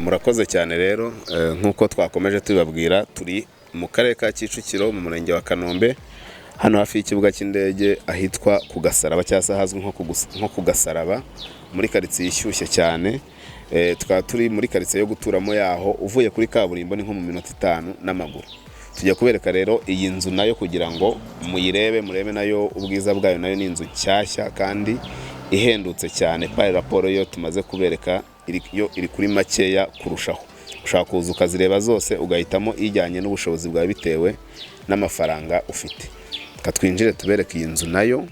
Murakoze cyane rero. Nk'uko twakomeje tubibabwira, turi mu karere ka Kicukiro, mu murenge wa Kanombe, hano hafi y'ikibuga cy'indege, ahitwa ku Gasaraba cyangwa se ahazwi nko ku Gasaraba, muri karitsiye ishyushye cyane. Tukaba turi muri karitsiye yo guturamo yaho. Uvuye kuri kaburimbo ni nko mu minota 5 n'amaguru. Tujya kubereka rero iyi nzu nayo kugira ngo muyirebe, murebe nayo ubwiza bwayo. Nayo ni inzu nshyashya kandi ihendutse cyane par rapport yo tumaze kubereka, yo iri kuri makeya kurushaho. Ushobora kuza ukazireba zose, ugahitamo ijyanye n'ubushobozi bwawe bitewe n'amafaranga ufite. Reka twinjire tubereke iyi nzu nayo.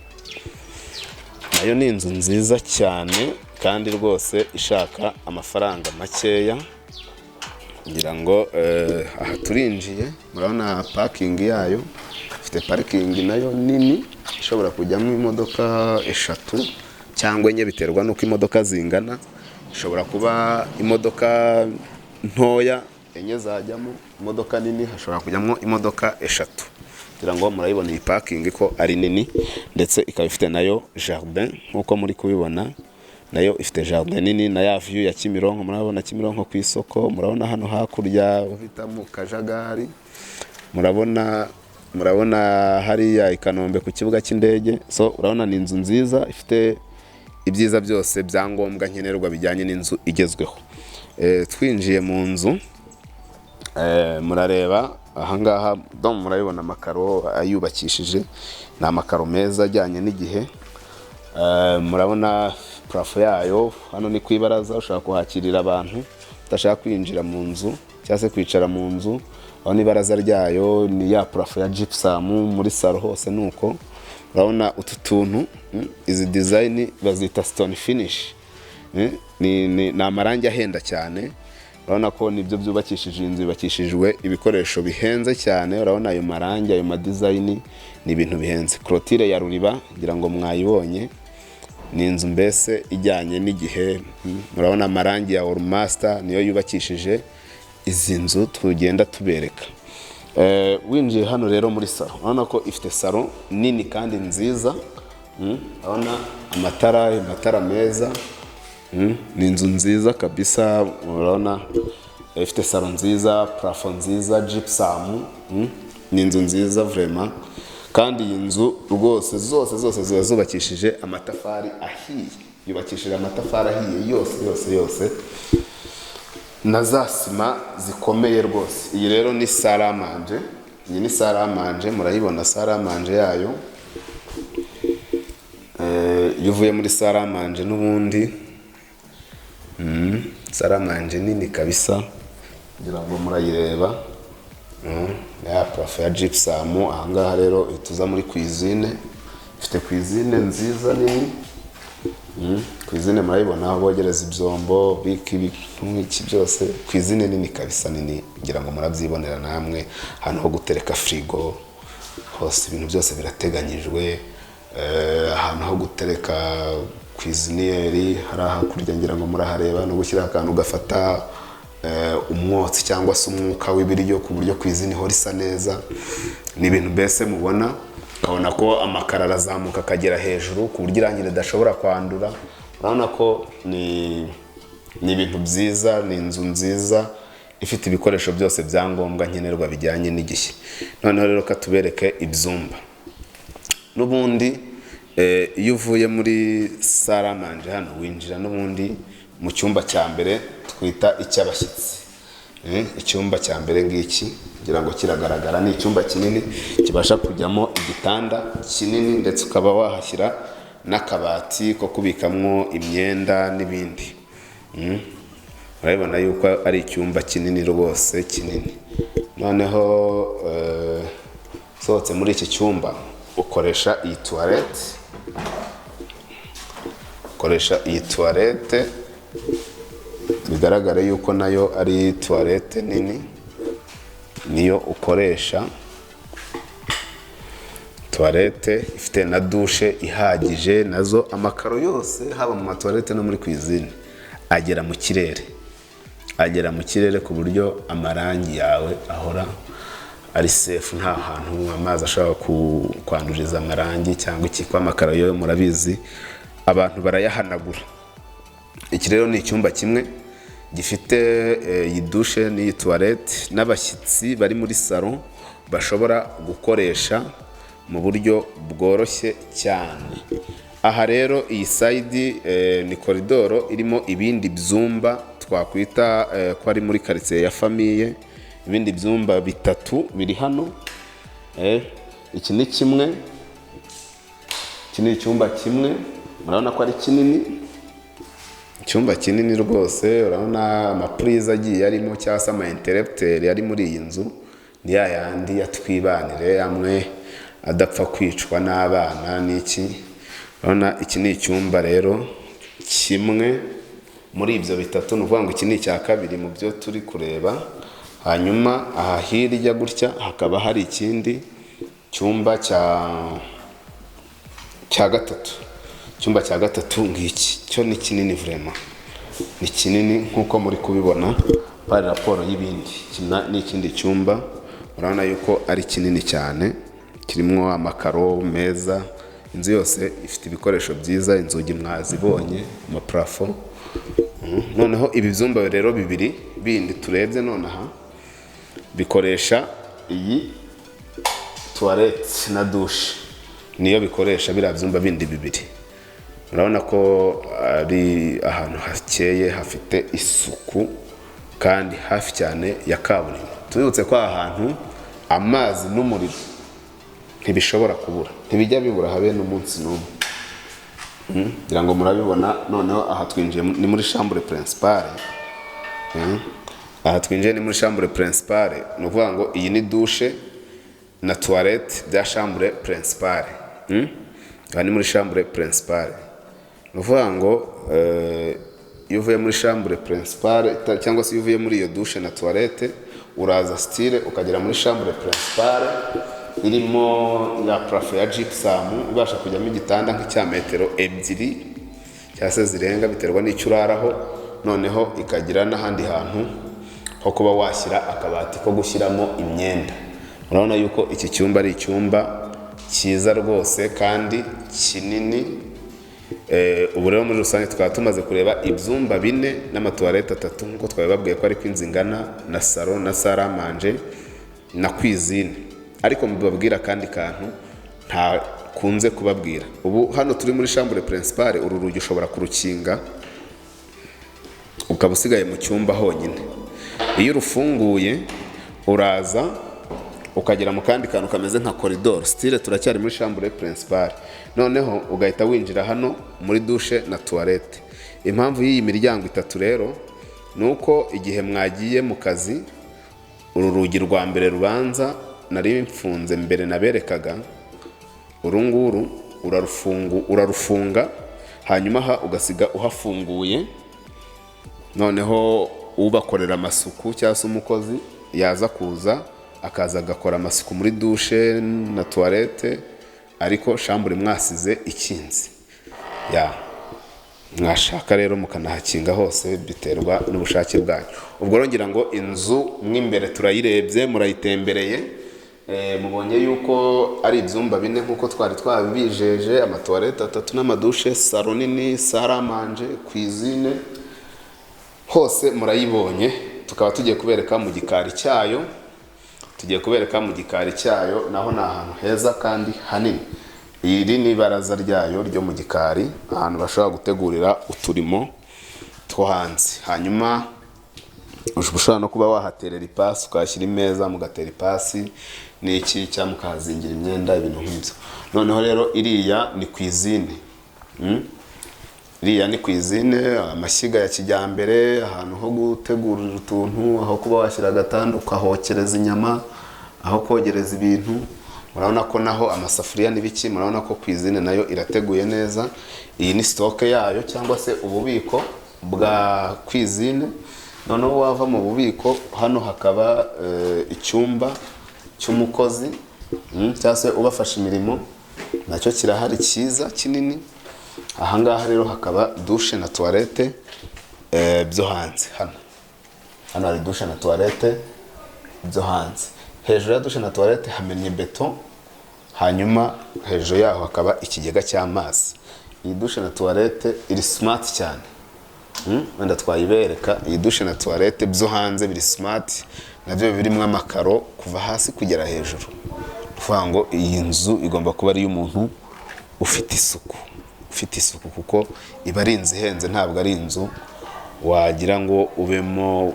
Nayo ni inzu nziza cyane kandi rwose ishaka amafaranga makeya. Ngira ngo aha turinjiye, murabona parking yayo. Ifite parking nayo nini ishobora kujyamo imodoka eshatu cyangwa enye, biterwa n'uko imodoka zingana. Ishobora kuba imodoka ntoya enye zajyamo, imodoka nini hashobora kujyamo imodoka eshatu. Kugira ngo murayibona iyi parking ko ari nini, ndetse ikaba ifite nayo jardin nk'uko muri kubibona. Nayo ifite jardin nini na ya view ya Kimironko. Murabona Kimironko ku isoko, murabona hano hakurya bita mu Kajagari, murabona hariya i Kanombe ku kibuga cy'indege. So urabona ni inzu nziza ifite ibyiza byose bya ngombwa nkenerwa bijyanye n'inzu igezweho. Twinjiye mu nzu, murareba ahangaha, donc murabibona amakaro ayubakishije ni amakaro meza ajyanye n'igihe. Murabona plafond yayo. Hano ni ku ibaraza, ushobora kuhakirira abantu udashaka kwinjira mu nzu cyangwa se kwicara mu nzu. Urabona ibaraza ryayo ni ya plafond ya gypsum. Muri salon hose ni uko. Urabona utu tuntu, izi design bazita stone finish. Ni amarangi ahenda cyane. Urabona ko nibyo byubakishije inzu, yubakishijwe ibikoresho bihenze cyane. Urabona ayo marangi, ayo madesign ni ibintu bihenze. Clôture ya ruriba, ngira ngo mwayibonye. Ni inzu mbese ijyanye n'igihe. Murabona amarangi ya Master niyo yubakishije izi nzu tugenda tubereka. Winjiye hano rero muri salon, urabona ko ifite salon nini kandi nziza. Urabona amatara meza. Ni inzu nziza kabisa. Urabona ifite salon nziza, plafond nziza, gypsum. Ni inzu nziza vraiment. Kandi iyi nzu rwose zose zose ziba zubakishije amatafari ahiye, yubakishije amatafari ahiye yose yose yose, na za sima zikomeye rwose. Iyi rero ni salle à manger, iyi ni salle à manger, murayibona salle à manger yayo. Iyo uvuye muri salle à manger n'ubundi, salle à manger nini kabisa, kugira ngo murayireba. Ya plafond ya gypsum. Ahangaha rero uhita uza muri cuisine. Ifite cuisine nziza nini. Cuisine murayibona, aho bogereza ibyombo, bika ibintu nk'iki byose. Cuisine nini kabisa, nini, ngira ngo murabyibonera namwe. Ahantu ho gutereka firigo hose, ibintu byose birateganyijwe. Ahantu ho gutereka cuisinière hari hakurya, ngira ngo murahareba, no gushyiraho akantu gafata umwotsi cyangwa se umwuka w'ibiryo, ku buryo cuisine ihora isa neza. Ni ibintu mbese mubona, ukabona ko amakaro arazamuka akagera hejuru ku buryo irangi ridashobora kwandura. Urabona ko ni ibintu byiza, ni inzu nziza ifite ibikoresho byose bya ngombwa nkenerwa bijyanye n'igihe. Noneho rero katubereke ibyumba n'ubundi. Iyo uvuye muri salle à manger hano, winjira n'ubundi mu cyumba cya mbere twita icy'abashyitsi. Icyumba cya mbere ngiki, kugira ngo kiragaragara, ni icyumba kinini kibasha kujyamo igitanda kinini, ndetse ukaba wahashyira n'akabati ko kubikamwo imyenda n'ibindi. Murabibona yuko ari icyumba kinini rwose, kinini. Noneho usohotse muri iki cyumba, ukoresha iyi toilette, ukoresha iyi toilette, bigaragara yuko nayo ari toilette nini. Niyo ukoresha, toilette ifite na douche ihagije nazo. Amakaro yose, haba mu matoilette no muri cuisine, agera mu kirere, agera mu kirere, ku buryo amarangi yawe ahora ari safe, nta hantu amazi ashobora kwanduriza amarangi cyangwa iki, kuko amakaro yo murabizi abantu barayahanagura. Iki rero ni icyumba kimwe. Gifite iyi douche n'iyi toilette n'abashyitsi bari muri salon bashobora gukoresha mu buryo bworoshye cyane. Aha rero iyi side ni koridoro irimo ibindi byumba twakwita ko ari muri karitsiye ya famille. Ibindi byumba bitatu biri hano. Iki ni kimwe, iki ni icyumba kimwe. Murabona ko ari kinini, icyumba kinini rwose. Urabona amapurize agiye arimo cyangwa se ama interrupteur ari muri iyi nzu ni ya yandi ya twibanire, amwe adapfa kwicwa n'abana n'iki. Urabona iki ni icyumba rero kimwe muri ibyo bitatu, ni ukuvuga ngo iki ni icya kabiri mu byo turi kureba. Hanyuma aha hirya gutya hakaba hari ikindi cyumba cya gatatu. Icyumba cya gatatu ngiki cyo ni kinini, vraiment ni kinini nk'uko muri kubibona par rapport y'ibindi. Iki ni ikindi cyumba, urabona yuko ari kinini cyane, kirimo amakaro meza. Inzu yose ifite ibikoresho byiza, inzugi mwazibonye, amaparafo. Noneho ibi byumba rero bibiri bindi turebye nonaha bikoresha iyi toilette na douche, niyo bikoresha biriya byumba bindi bibiri. Murabona ko ari ahantu hakeye, hafite isuku kandi hafi cyane ya kaburimbo. Tubibutse ko aha hantu amazi n'umuriro ntibishobora kubura, ntibijya bibura habe n'umunsi n'umwe. Ngira ngo murabibona. Noneho aha twinjiye ni muri chambre principale. Aha twinjiye ni muri chambre principale, ni ukuvuga ngo iyi ni douche na toilette bya chambre principale. Aha ni muri chambre principale, ni ukuvuga ngo iyo uvuye muri chambre principale cyangwa se iyo uvuye muri iyo douche na toilette, uraza style ukagera muri chambre principale irimo ya plafond ya gypsum, ibasha kujyamo igitanda nk'icya metero 2 cyangwa se zirenga, biterwa n'icyo uraraho. Noneho ikagira n'ahandi hantu ho kuba washyira akabati ko gushyiramo imyenda. Murabona yuko iki cyumba ari icyumba cyiza rwose kandi kinini. Ubu rero muri rusange tukaba tumaze kureba ibyumba bine n'amatuwarete atatu, nk'uko twabibabwiye ko ariko inzu ingana, na salon na salle à manger na cuisine. Ariko mbabwira akandi kantu ntakunze kubabwira. Ubu hano turi muri chambre principale, uru rugi ushobora kurukinga ukaba usigaye mu cyumba honyine. Iyo urufunguye uraza ukagera mu kandi kantu kameze nka koridoro, style turacyari muri chambre principale, noneho ugahita winjira hano muri douche na toilette. Impamvu y'iyi miryango itatu rero ni uko igihe mwagiye mu kazi, uru rugi rwa mbere rubanza nari mfunze mbere naberekaga, uru nguru urarufunga, hanyuma aha ugasiga uhafunguye. Noneho ubakorera amasuku cyangwa se umukozi yaza kuza, akaza agakora amasuku muri douche na toilette, ariko chambre mwasize ikinze. Ya, mwashaka rero mukanahakinga hose, biterwa n'ubushake bwanyu. Ubwo rero ngira ngo inzu mo imbere turayirebye, murayitembereye. Mubonye yuko ari ibyumba bine nk'uko twari twabibijeje, amatuwarete atatu n'amadushe, salon nini, salle à manger, cuisine, hose murayibonye. Tukaba tugiye kubereka mu gikari cyayo. Tugiye kubereka mu gikari cyayo, naho ni ahantu heza kandi hanini. Iri ni ibaraza ryayo ryo mu gikari, ahantu bashobora gutegurira uturimo two hanze. Hanyuma ushobora no kuba wahaterera ipasi, ukahashyira imeza mugatera ipasi n'iki, cyangwa mukahazingira imyenda, ibintu nk'ibyo. Noneho rero iriya ni cuisine. Iriya ni cuisine, amashyiga ya kijyambere, ahantu ho gutegurira utuntu, aho kuba washyira agatanda ukahokereza inyama, aho kogereza ibintu. Murabona ko naho amasafuriya n'ibiki, murabona ko cuisine nayo irateguye neza. Iyi ni stock yayo cyangwa se ububiko bwa cuisine. Noneho wava mu bubiko, hano hakaba icyumba cy'umukozi, cyangwa se ubafasha imirimo, nacyo kirahari cyiza kinini. Ahangaha rero hakaba douche na toilette byo hanze. Hano hari douche na toilette byo hanze. Hejuru ya douche na toilette hamennye beto, hanyuma hejuru yaho hakaba ikigega cy'amazi. Iyi douche na toilette iri smart cyane. Wenda twayibereka. Iyi douche na toilette byo hanze biri smart, nabyo birimo amakaro kuva hasi kugera hejuru. Kuvuga ngo iyi nzu igomba kuba ari iy'umuntu ufite isuku, ufite isuku, kuko iba ari inzu ihenze, ntabwo ari inzu wagira ngo ubemo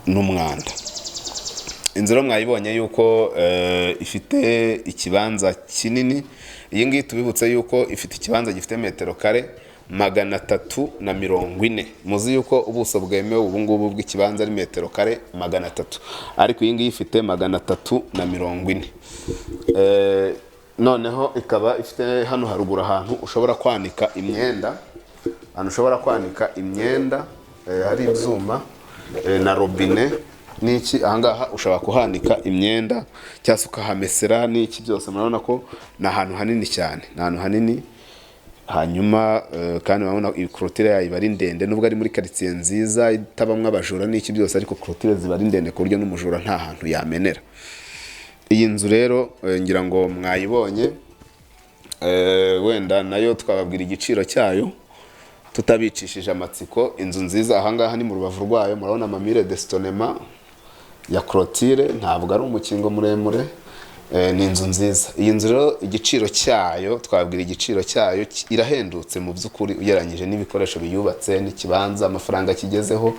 n'umwanda. Inzu rero mwayibonye yuko ifite ikibanza kinini. Iyi ngiyi tubibutse yuko ifite ikibanza gifite metero kare 340. Muzi yuko ubuso bwemewe ubu ngubu bw'ikibanza ari metero kare 300, ariko iyi ngiyi ifite 340. Noneho ikaba ifite hano haruguru ahantu ushobora kwanika imyenda, ahantu ushobora kwanika imyenda, hari ibyuma na robine n'iki. Ahangaha ushobora kuhanika imyenda cyangwa se ukahamesera n'iki byose. Murabona ko ni ahantu hanini cyane, ni ahantu hanini. Hanyuma kandi urabona iyi clôture yayo iba ari ndende, nubwo ari muri karitsiye nziza itabamwo abajura n'iki byose, ariko clôture ziba ari ndende ku buryo n'umujura nta hantu yamenera. Iyi nzu rero ngira ngo mwayibonye. Wenda nayo twababwira igiciro cyayo tutabicishije amatsiko. Inzu nziza, ahangaha ni mu rubavu rwayo. Murabona ama murs d'étonnement ya clôture, ntabwo ari umukingo muremure. Ni inzu nziza. Iyi nzu rero igiciro cyayo, twabwira igiciro cyayo, irahendutse mu by'ukuri ugereranyije n'ibikoresho biyubatse n'ikibanza, amafaranga kigezeho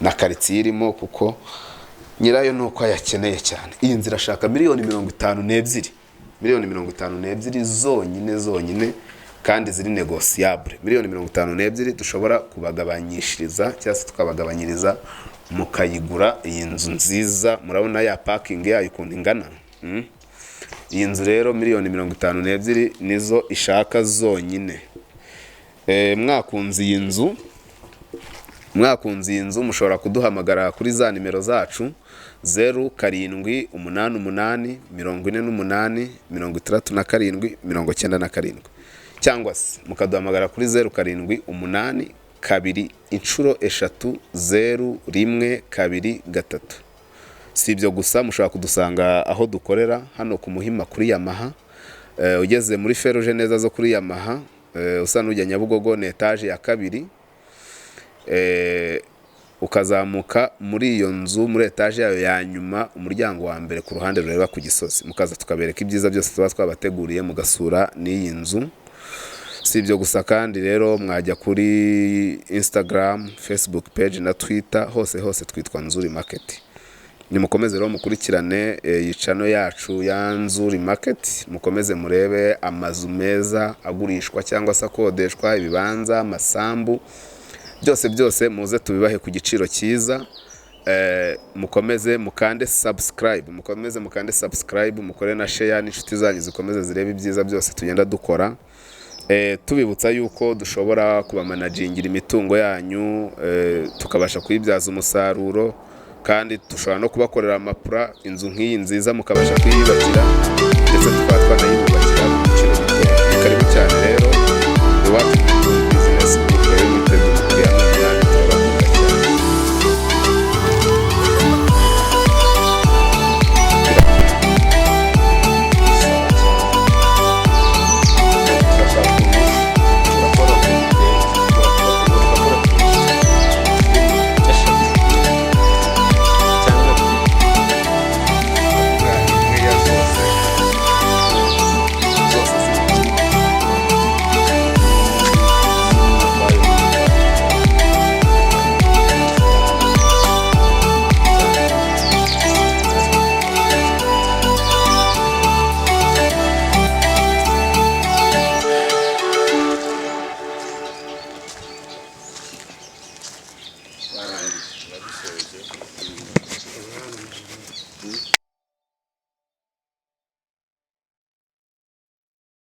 na karitsiye irimo, kuko nyirayo ni uko ayakeneye cyane. Iyi nzu irashaka miliyoni 52, miliyoni 52 zonyine zonyine, kandi ziri négociable. Miliyoni 52 dushobora kubagabanyishiriza cyangwa se tukabagabanyiriza mukayigura iyi nzu nziza. Murabona ya parking yayo ukuntu ingana. Iyi nzu rero miliyoni 52 nizo ishaka zonyine. Mwakunze iyi nzu, mwakunze iyi nzu, mushobora kuduhamagara kuri za nimero zacu: 0788 48 67 97, cyangwa se mukaduhamagara kuri 0782 000 123. Si ibyo gusa, mushobora kudusanga aho dukorera hano ku Muhima kuri Yamaha. Ugeze muri feruje neza zo kuri Yamaha, usa n'ujya Nyabugogo, ni etaje ya kabiri. Ukazamuka muri iyo nzu, muri etaje yayo ya nyuma, umuryango wa mbere ku ruhande rureba ku Gisozi, mukaza tukabereka ibyiza byose tuba twabateguriye, mugasura n'iyi nzu. Si ibyo gusa kandi rero, mwajya kuri Instagram, Facebook page na Twitter, hose hose twitwa Nzuri Market. Nimukomeze rero mukurikirane iyi channel yacu ya Nzuri Market, mukomeze murebe amazu meza agurishwa cyangwa se akodeshwa, ibibanza, amasambu, byose byose muze tubibahe ku giciro cyiza. Mukomeze mukande subscribe, mukomeze mukande subscribe, mukore na share n'inshuti zanyu zikomeze zirebe ibyiza byose tugenda dukora. Tubibutsa yuko dushobora kubamanagingira imitungo yanyu, tukabasha kuyibyaza umusaruro, kandi dushobora no kubakorera amapura inzu nk'iyi nziza mukabasha kuyiyubakira, ndetse tukaba twanayiba.